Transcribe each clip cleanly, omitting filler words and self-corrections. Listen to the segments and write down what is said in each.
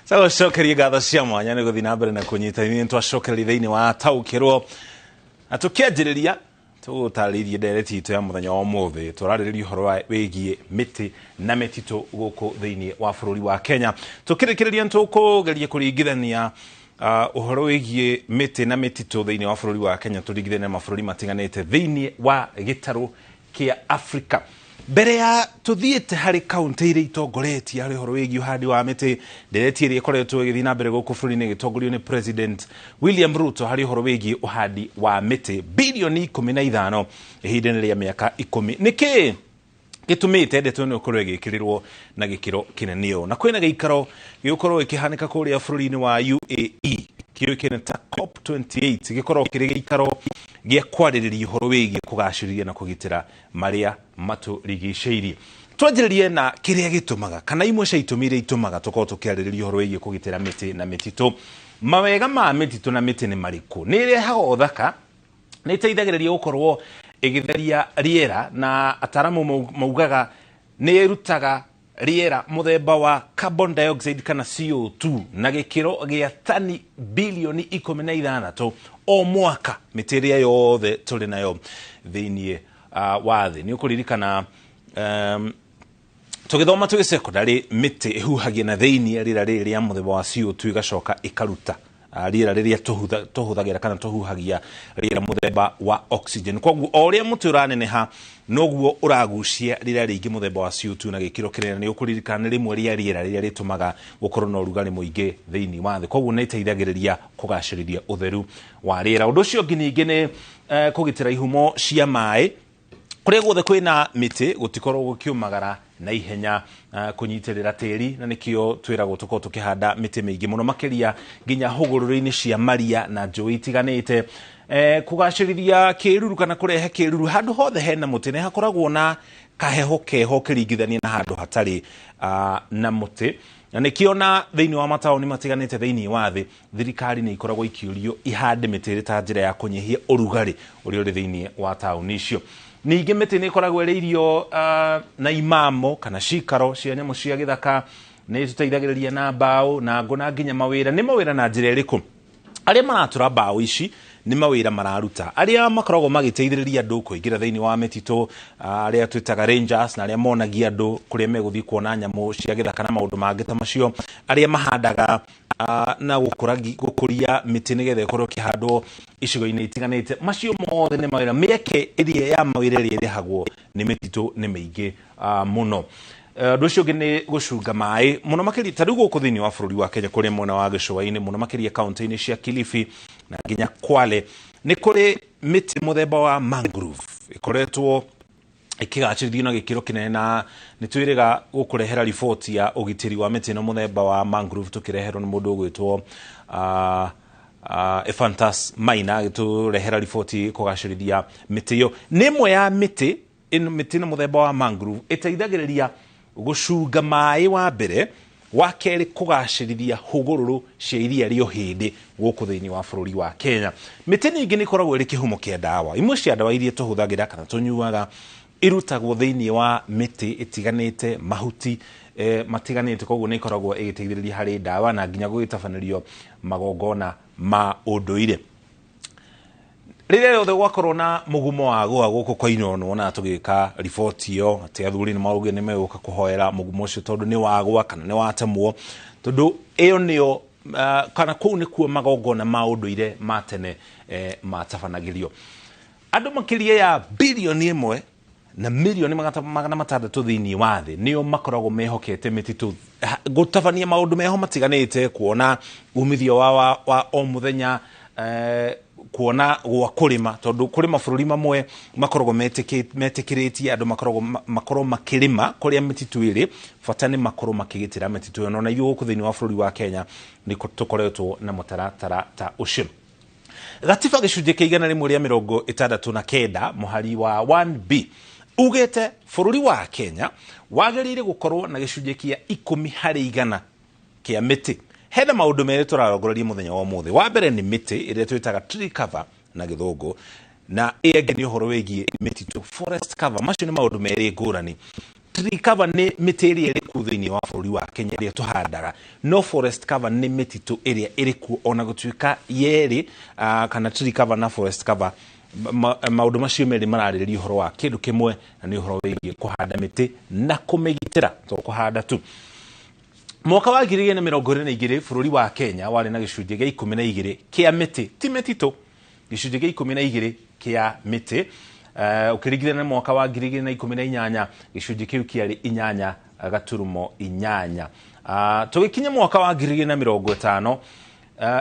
Tũgũcokeria ngatho cia mwanya nĩ gũthiĩ na mbere na kũnyita ithuĩ. Nĩ twacokereria thĩinĩ wa Taũkĩrwo na tũkĩanjĩrĩria tũgũtarĩirie ndereti itũ ya mũthenya wa ũmũthĩ. Tũrarĩrĩria ũhoro wa wĩgiĩ mĩtĩ na mĩtitũ gũkũ thĩinĩ wa bũrũri wa Kenya. Tũkĩrĩkĩrĩria nĩtũkũgeria kũringithania ũhoro wĩgiĩ mĩtĩ na mĩtitũ thĩinĩ wa bũrũri wa Kenya, tũringithanie na mabũrũri matiganĩte thĩinĩ wa gĩtarũ kĩa Afrika. Mbere ya tũthiĩte harĩ kaunti iria itongoretie harĩ ũhoro wĩgiĩ ũhandi wa mĩtĩ, ndereti ĩrĩa ĩkoretwo ĩgĩthiĩ na mbere gũkũ bũrũri-inĩ ĩgĩtongorio nĩ President William Ruto harĩ ũhoro wĩgiĩ ũhandi wa mĩtĩ bilioni 15 ihinda-inĩ rĩa mĩaka 10, nĩkĩ gĩtũmĩte ndeto ĩno ĩkorwo ĩgĩkĩrĩrwo na gĩkĩro kĩnene ũũ, na kwĩna gĩikaro gĩgũkorwo gĩkĩhanĩka kũrĩa bũrũri-inĩ wa UAE kĩũĩkaine ta COP28, gĩkorwo kĩrĩ gĩikaro gĩa kwarĩrĩria ũhoro wĩgiĩ kũgacĩrithia na kũgitĩra marĩa matũrigicĩirie. Twanjĩrĩrie na kĩrĩa gĩtũmaga kana imwe cia itũmi iria itũmaga tũkorwo tũkĩarĩrĩria ũhoro wĩgiĩ kũgitĩra mĩtĩ na mĩtitũ. Mawega ma mĩtitũ na mĩtĩ nĩ marĩkũ? Nĩ ĩrehaga ũthaka, nĩ ĩteithagĩrĩria gũkorwo ĩgĩtheria rĩera, na ataramu maugaga nĩ ĩrutaga rĩera mũthemba wa carbon dioxide kana CO2 na gĩkĩro gĩa tani bilioni 16 o mwaka, mĩtĩ ĩrĩa yothe tũrĩ nayo thĩinĩ wa thĩ. Nĩ ũkũririkana tũgĩthoma twĩ secondary, mĩtĩ ĩhuhagia na thĩinĩ rĩera rĩrĩ rĩa mũthemba wa CO2, ĩgacoka ĩkaruta rĩera rĩrĩa tũhũthagĩra kana tũhuhagia, rĩera mũthemba wa oxygen. Koguo o ũrĩa mũtĩ ũraneneha, noguo ũragucia rĩera rĩingĩ mũthemba wa CO2 na gĩkĩro kĩnene. Nĩ ũkũririkana nĩ rĩmwe rĩa rĩera rĩrĩa rĩtũmaga gũkorwo na ũrugarĩ mũingĩ thĩinĩ wa thĩ. Koguo nĩ ĩteithagĩrĩria kũgacĩrithia ũtheru wa rĩera. Ũndũ ũcio ũngĩ ningĩ nĩ kũgitĩra ihumo cia maĩ. Kũrĩa guothe kwĩna mĩtĩ gũtikorwo gũkĩũmagara na ihenya, kũnyitĩrĩra tĩri, na nĩkĩo twĩragwo tũkorwo tũkĩhanda mĩtĩ mĩingĩ mũno makĩria nginya hũgũrũrũ-inĩ cia maria na njũĩ itiganĩte. Kũgacĩrithia kĩruru kana kũrehe kĩruru. Handũ hothe hena mũtĩ nĩ hakoragwo na kaheho keho ũkĩringithania na handũ hatarĩ na mũtĩ, na nĩkĩo na thĩinĩ wa mataũni matiganĩte thĩinĩ wa thĩ thirikari nĩ ikoragwo ikĩũrio ihande mĩtĩ ĩrĩ ta njĩra ya kũnyihia ũrugarĩ ũrĩa ũrĩ thĩinĩ wa taũni icio. Ningĩ mĩtĩ nĩ ĩkoragwo ĩrĩ irio na imamo kana cikaro cia nyamũ cia gĩthaka. Nĩ ĩtũteithagĩrĩria na mbaũ na ngũ na nginya mawĩra. Nĩ mawĩra na njĩra ĩrĩkũ? Arĩa maratũra mbaũ ici nĩ mawĩra mararuta, arĩa makoragwo magĩteithĩrĩria andũ kũingĩra thĩinĩ wa mĩtitũ, arĩa twĩtaga rangers, na arĩa monagia andũ kũrĩa megũthiĩ kuona nyamũ cia gĩthaka na maũndũ mangĩ ta macio, arĩa mahandaga na gũkũria mĩtĩ nĩgetha ĩkorwo ĩkĩhandwo icigo-inĩ itiganĩte. Macio mothe nĩ mawĩra. Mĩeke ĩrĩa ya mawĩra ĩrĩa ĩrehagwo nĩ mĩtitũ nĩ mĩingĩ mũno. Ũndũ ũcio ũngĩ nĩ gũcunga maĩ mũno makĩria ta rĩu gũkũ thĩinĩ wa bũrũri wa Kenya, kũrĩa mwena wa gĩcũa-inĩ mũno makĩria kaunti-inĩ cia Kilifi na nginya Kwale, nĩ kũrĩ mĩtĩ mũthemba wa mangrove ĩkoretwo ĩkĩgacĩrithio na gĩkĩro kĩnene, na nĩ twĩrĩga gũkũrehera riboti ya ũgitĩri wa mĩtĩ ĩno mũthemba wa mangrove tũkĩreherwo nĩ mũndũ ũgwĩtwo Ephantus Maina, agĩtũrehera riboti kũgacĩrithia mĩtĩ ĩyo. Nĩ ĩmwe ya mĩtĩ ĩno, mĩtĩ ĩno mũthemba wa mangrove ĩteithagĩrĩria gũcunga maĩ wa mbere, wa kerĩ kũgacĩrithia hũgũrũrũ cia iria rĩa Ũhĩndĩ gũkũ thĩinĩ wa bũrũri wa Kenya. Mĩtĩ ningĩ nĩ ĩkoragwo ĩrĩ kĩhumo kĩa ndawa. Imwe cia ndawa iria tũhũthagĩra kana tũnyuaga irutagwo thĩinĩ wa mĩtĩ ĩtiganĩte, mahuti matiganĩte. Koguo nĩ ĩkoragwo ĩgĩteithĩrĩria harĩ ndawa na nginya gũgĩtabanĩrio magongona ma ũndũire. Rĩrĩa rĩothe gwakorwo na mũgumo wa gũa gũkũ kwa Inooro, wonaga tũgĩka riboti ĩyo atĩ athuri nĩ maugire nĩ megũka kũhoera mũgumo ũcio tondũ nĩ wagwa kana nĩ watemwo, tondũ ĩyo nĩyo kana kũu nĩkuo magongona ma ũndũire ma tene matabanagĩrio. Andũ makĩria ya bilioni 1 na milioni 600 thĩinĩ wa thĩ nĩo makoragwo mehokete mĩtitũ gũtabania maũndũ meho matiganĩte, kuona umithio wa o mũthenya, kuona gwa kũrĩma, tondũ kũrĩ mabũrũri mamwe makoragwo metĩkĩrĩtie andũ makoragwo makorwo makĩrĩma kũrĩa mĩtitũ ĩrĩ, bata nĩ makorwo makĩgitĩra mĩtitũ ĩyo. Na ithuĩ gũkũ thĩinĩ wa bũrũri wa Kenya nĩ tũkoretwo na mũtaratara ta ũcio. Gatiba gĩcunjĩ kĩa 169 mũhari wa 1B ugĩte bũrũri wa Kenya wagĩrĩire gũkorwo na gĩcunjĩ kĩa 10% kĩa mĩtĩ. Hena maũndũ merĩ tũrarongoreria mũthenya wa ũmũthĩ. Wa mbere nĩ mĩtĩ ĩrĩa twĩtaga tree cover na Gĩthũngũ, na ĩyo ĩngĩ nĩ ũhoro wĩgiĩ mĩtitũ, forest cover. Macio nĩ maũndũ merĩ ngũrani. Tree cover nĩ mĩtĩ ĩrĩa ĩrĩ kuo thĩinĩ wa bũrũri wa Kenya ĩrĩa tũhandaga, no forest cover nĩ mĩtitũ ĩrĩa ĩrĩ kuo ona gũtuĩka yerĩ, kana tree cover na forest cover maũndũ macio merĩ mararĩrĩria ũhoro wa kĩndũ kĩmwe, na nĩ ũhoro wĩgiĩ kũhanda mĩtĩ na kũmĩgitĩra, to kũhanda tu. Mwaka wa 2022 bũrũri wa Kenya warĩ na gĩcunjĩ gĩa 12 kĩa mĩtĩ, ti mĩtitũ, gĩcunjĩ gĩa 12 kĩa mĩtĩ. Ũkĩringithania na mwaka wa 2018 gĩcunjĩ kĩu kĩarĩ 8.8. Tũgĩkinya mwaka wa 2050,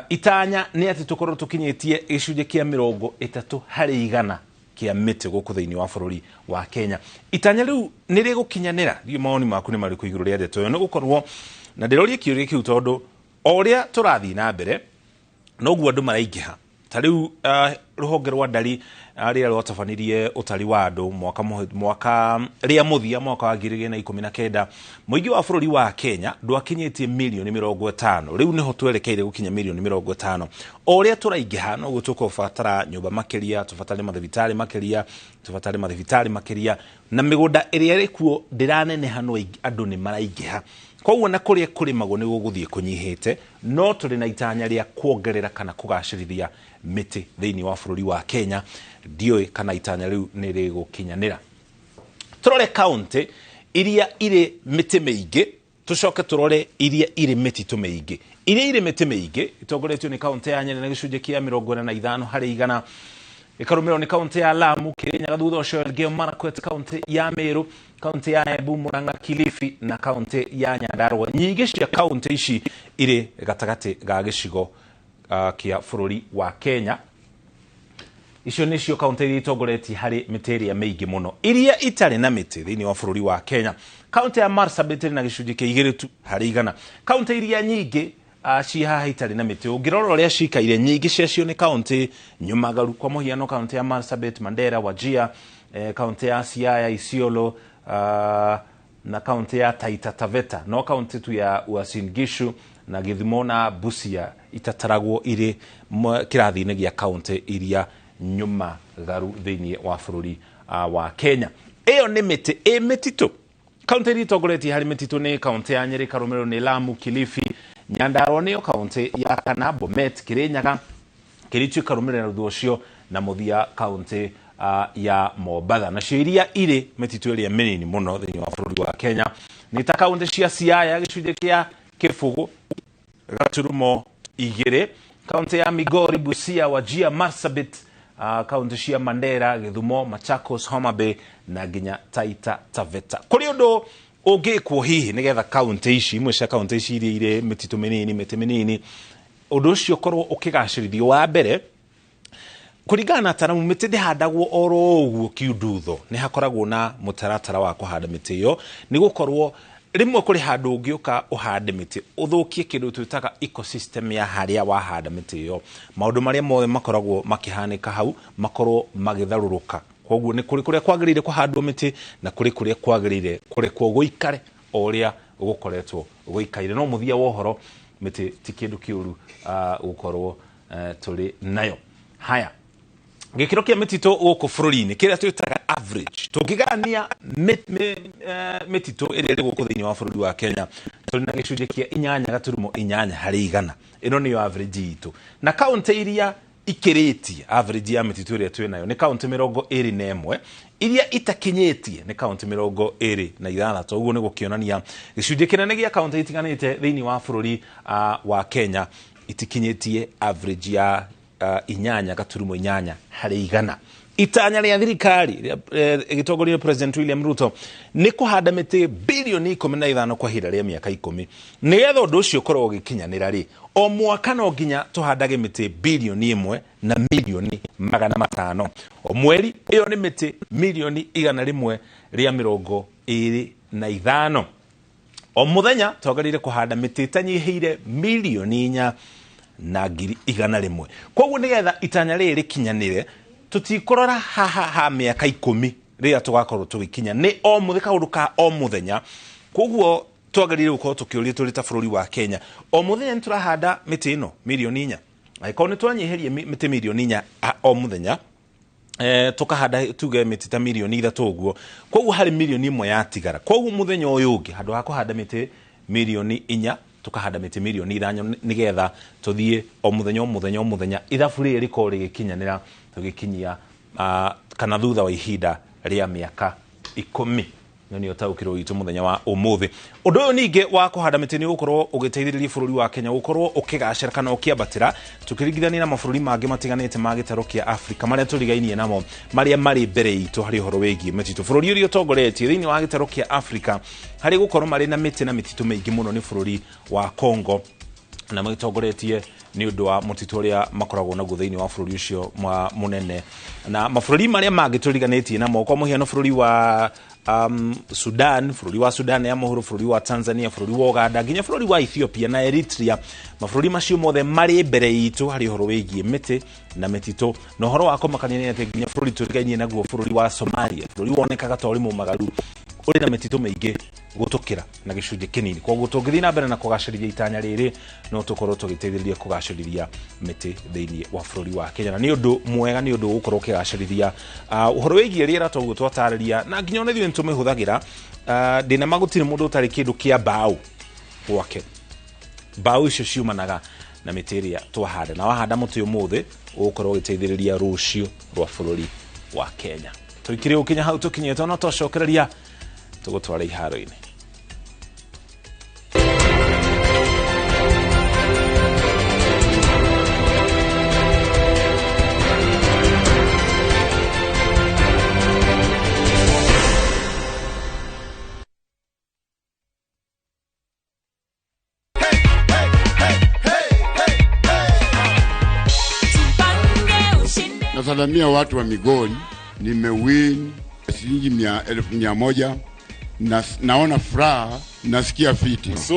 itanya nĩ atĩ tũkorwo tũkinyĩtie gĩcunjĩ kĩa 30% kĩa mĩtĩ gũkũ thĩinĩ wa bũrũri wa Kenya. Itanya rĩu nĩ rĩgũkinyanĩra? Ndiũĩ mawoni maku nĩ marĩkũ igũrũ rĩa ndeto ĩyo, nĩ gũkorwo na ndĩroria kĩũria kĩu tondũ o ũrĩa tũrathiĩ na mbere noguo andũ maraingĩha. Ta rĩu rũhonge rwa ndari rĩrĩa rwatabanirie ũtari wa andũ mwaka rĩa mũthia mwaka wa 2019, mũingĩ wa bũrũri wa Kenya ndwakinyĩtie mirioni 50. Rĩu nĩho twerekeire gũkinya mirioni 50. O ũrĩa tũraingĩha noguo tũkũbatara nyũmba makĩria, tũbatare mathibitarĩ makĩria, tũbatare mathibitarĩ makĩria, na mĩgũnda ĩrĩa ĩrĩ kuo ndĩraneneha, no andũ nĩ maraingĩha. Koguo na kũrĩa kũrĩmagwo nĩ gũgũthiĩ kũnyihĩte, no tũrĩ na itanya rĩa kuongerera kana kũgacĩrithia mĩtĩ thĩinĩ wa bũrũri wa Kenya. Ndiũĩ kana itanya rĩu nĩ rĩgũkinyanĩra. Tũrore kaũntĩ iria irĩ mĩtĩ mĩingĩ, tũcoke tũrore iria irĩ mĩtitũ mĩingĩ. Iria irĩ mĩtĩ mĩingĩ itongoretio nĩ kaũntĩ ya Nyeri na gĩcunjĩ kĩa 45%, ĩkarũmĩrĩrwo nĩ kaũntĩ ya Lamu, Kirinyaga, thutha ũcio Elgeyo Marakwet, kaũntĩ ya Meru, kaũntĩ ya Embu, Murang'a, Kilifi na kaũntĩ ya Nyandarua. Nyingĩ cia kaũntĩ ici irĩ gatagatĩ ga gĩcigo kĩa bũrũri wa Kenya. Icio nĩcio kaũntĩ iria itongoretie harĩ mĩtĩ ĩrĩa mĩingĩ mũno. Iria itarĩ na mĩtĩ thĩinĩ wa bũrũri wa Kenya, kaũntĩ ya Marsabit ĩrĩ na gĩcunjĩ kĩa 2 tu harĩ igana. Kaũntĩ iria nyingĩ ci haha itarĩ na mĩtĩ, ũngĩrora ũrĩa cikaire, nyingĩ ciacio nĩ kaũntĩ nyũmagaru. Kwa mũhiano kaũntĩ ya Marsabit, Mandera, Wajir, kaũntĩ ya Siaya, Isiolo, na kaũntĩ ya Taita Taveta. No kaũntĩ tu ya Uasin Gishu na Gĩthumo na Busia itataragwo irĩ kĩrathi-inĩ gĩa kaũntĩ iria nyũmagaru thĩinĩ wa bũrũri wa Kenya. Ĩyo nĩ mĩtĩ ĩ mĩtitũ. Kaũntĩ iria itongoretie harĩ mĩtitũ nĩ kaũntĩ ya Nyeri, karũmĩrĩrwo nĩ Lamu, Kilifi, Nyandarua nĩyo kaũntĩ ya kana, Bomet, Kirinyaga, Kericho ikarũmĩrĩra thutha ũcio, na mũthia kaũntĩ ya Mombatha. Nacio iria irĩ mĩtitũ ĩrĩa mĩnini mũno thĩinĩ wa bũrũri wa Kenya nĩ ta kaũntĩ cia Siaya gĩcunjĩ kĩa 0.2, kaũntĩ ya Migori, Busia, Wajir, Marsabit, kaũntĩ cia Mandera, Gĩthumo, Machakos, Homa Bay na nginya Taita Taveta. Kũrĩ ũndũ ũngĩkwo hihi nĩgetha kaũntĩ ici, imwe cia kaũntĩ ici iria irĩ mĩtitũ mĩnini, mĩtĩ mĩnini, ũndũ ũcio ũkorwo ũkĩgacĩrithio? Wa mbere, kũringana na ataramu, mĩtĩ ndĩhandagwo oro ũguo kiundutho, nĩ hakoragwo na mũtaratara wa kũhanda mĩtĩ ĩyo, nĩ gũkorwo rĩmwe kũrĩ handũ ũngĩũka ũhande mĩtĩ ũthũkie kĩndũ twĩtaga ecosystem ya harĩa wahanda mĩtĩ ĩyo. Maũndũ marĩa mothe makoragwo makĩhanĩka hau makorwo magĩtharũrũka. Koguo nĩ kũrĩ kũrĩa kwagĩrĩire kũhandwo mĩtĩ na kũrĩ kũrĩa kwagĩrĩire kũrekwo gũikare o ũrĩa gũkoretwo gũikaire. No mũthia wa ũhoro, mĩtĩ ti kĩndũ kĩũru gũkorwo tũrĩ nayo. Haya, gĩkĩro kĩa mĩtitũ gũkũ bũrũri-inĩ kĩrĩa twĩtaga average, tũngĩgayania mĩtitũ ĩrĩa ĩrĩ gũkũ thĩinĩ wa bũrũri wa Kenya, tũrĩ na gĩcunjĩ kĩa 8.8%. Ĩno nĩyo average itũ, na kaũntĩ iria ikĩrĩtie average ya mĩtitũ ĩrĩa twĩ nayo nĩ kaũntĩ 21, iria itakinyĩtie nĩ kaũntĩ 26. Ũguo nĩ gũkĩonania gĩcunjĩ kĩnene gĩa kaũntĩ itiganĩte thĩinĩ wa bũrũri wa Kenya itikinyĩtie average ya 8.8%. Itanya rĩa thirikari ĩgĩtongorio President William Ruto nĩ kũhanda mĩtĩ bilioni 15 kwa ihinda rĩa mĩaka 10. Nĩgetha ũndũ ũcio ũkorwo ũgĩkinyanĩra rĩ, o mwaka no nginya tũhandage mĩtĩ bilioni 1 na milioni 500 o mweri. Ĩyo nĩ mĩtĩ milioni 125. O mũthenya twagĩrĩire kũhanda mĩtĩ ĩtanyihĩire milioni 4 na ngiri 100. Koguo nĩgetha itanya rĩrĩ rĩkinyanĩre, tũtikũrora haha ha mĩaka 10 rĩrĩa tũgakorwo tũgĩkinya, nĩ o mũthĩ kaũndũ ka o mũthenya. Koguo twagĩrĩire gũkorwo tũkĩũria tũrĩ ta bũrũri wa Kenya, o mũthenya nĩ tũrahanda mĩtĩ ĩno milioni 4? Angĩkorwo nĩ twanyihirie mĩtĩ milioni 4 o mũthenya, Tukahanda tuge mĩtĩ ta mirioni 3 ũguo, koguo harĩ mirioni 1 yatigara. Koguo mũthenya ũyũ ũngĩ, handũ ha kũhanda mĩtĩ mirioni 4, tukahanda mĩtĩ mirioni 5, nĩgetha tũthiĩ o mũthenya o mũthenya o mũthenya, ithabu rĩrĩ rĩkorwo rĩgĩkinyanĩra tũgĩkinyia kana thutha wa ihinda rĩa mĩaka 10. Ĩyo nĩyo taũkĩrwo witũ mũthenya wa ũmũthĩ. Ũndũ ũyũ ningĩ wa kũhanda mĩtĩ nĩ ũgũkorwo ũgĩteithĩrĩria bũrũri wa Kenya gũkorwo ũkĩgacĩra kana ũkĩambatĩra, tũkĩringithania na mabũrũri mangĩ matiganĩte ma gĩtarũ kĩa Afrika marĩa tũrigainie namo, marĩa marĩ mbere itũ harĩ ũhoro wĩgiĩ mĩtitũ. Bũrũri ũrĩa ũtongoretie thĩinĩ wa gĩtarũ kĩa Afrika harĩ gũkorwo marĩ na mĩtĩ na mĩtitũ mĩingĩ mũno nĩ bũrũri wa Congo, na magĩtongoretie nĩ ũndũ wa mũtitũ ũrĩa makoragwo naguo thĩinĩ wa bũrũri ũcio mũnene. Na mabũrũri marĩa mangĩ tũriganĩtie namo, kwa mũhiano bũrũri wa Sudan, bũrũri wa Sudan ya mũhuro, bũrũri wa Tanzania, bũrũri wa Uganda, nginya bũrũri wa Ethiopia na Eritrea, mabũrũri macio mothe marĩ mbere itũ harĩ ũhoro wĩgiĩ mĩtĩ na mĩtitũ. Na ũhoro wa kũmakania nĩ atĩ nginya bũrũri tũrigainie naguo, bũrũri wa Somalia, bũrũri wonekaga ta ũrĩ mũmagaru, ũrĩ na mĩtitũ mĩingĩ gũtũkĩra na gĩcunjĩ kĩnini. Koguo tũngĩthiĩ na mbere na kũgacĩrithia itanya rĩrĩ, no tũkorwo tũgĩteithĩrĩria kũgacĩrithia mĩtĩ thĩinĩ wa bũrũri wa Kenya, na nĩ ũndũ mwega, nĩ ũndũ ũgũkorwo ũkĩgacĩrithia ũhoro wĩgiĩ rĩera toguo twatarĩria, na nginya ona ithuĩ nĩtũmĩhũthagĩra. Ndĩna ma gũtirĩ mũndũ ũtarĩ kĩndũ kĩa mbaũ gwake. Mbaũ icio ciumanaga na mĩtĩ ĩrĩa twahanda, na wahanda mũtĩ ũmũthĩ, ũgũkorwo ũgĩteithĩrĩria rũciũ rwa bũrũri wa Kenya. Tũikire gũkinya hau tũkinyĩte, no twacokereria tũgũtwara iharo-inĩ. Nasalamia watu wa Migori, nimewin shilingi 100,000 na naona furaha, nasikia fiti.